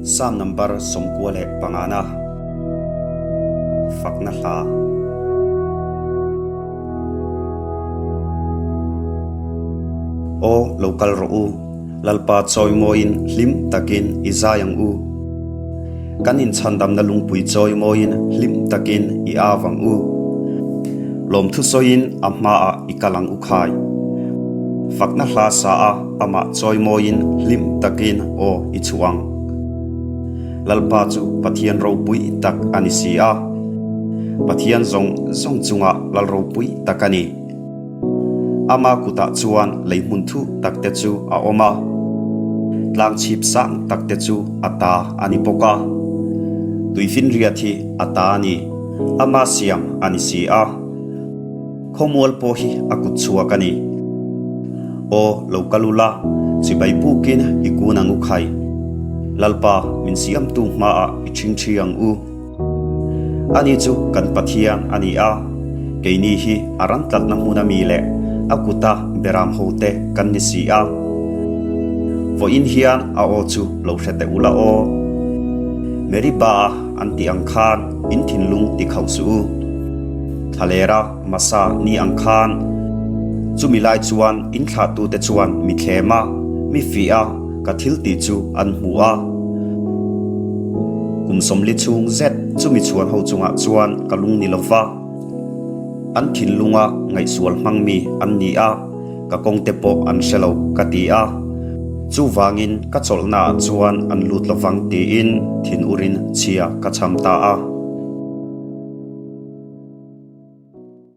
Psalm number 95 na Fakna hla. Aw lo kal rawh u, Lalpa chawimawiin hlim takin i zai ang u. Kan inchhandamna lungpui chawimawiin hlim takin i av ang u. Lawmthu sawiin a hmaah i kal ang u khai. Fakna hla sa a amah chawimawiin hlim takin aw i chhuah ang. Lalpa chu Pathian ropui tak a ni si a, Pathian zawng zawng chungah Lal ropui tak a ni. Ama kutah chuan lei hmun thu takte chu a awm a, tlang chhip sang takte chu a ta a ni bawk a. Tuifinriat hi a ta a ni, ama siam a ni si a. Khawmual pawh hi a kut chhuak a ni. Aw, lo kal ula, chibai pukin i kun ang u khai. Lalpa, min siamtu hmaah i ṭhingṭhi ang u. Ani chu kan Pathian a ni a, keini hi a ran tlatna hmuna mi leh a kuta beram hote kan ni si a. Vawiin hian a aw chu lo hre teh ula aw. Meribah-a an tih ang khan in thinlung ti khauh suh u. Thlalera Masa ni ang khan chumi lai chuan in thlahtute chuan mi thlem a, mi fih a, ka thil tih chu an hmu a. Kum sawmli chhung zet chumi chhuan ho chungah chuan ka lung ni lova, an thinlunga ngaihsual hmang mi an ni a, ka kawngte pawh an hre lo ka ti a. Chuvangin ka chawlhnaah chuan an lut lovang tiin thin urin chhia ka cham ta a.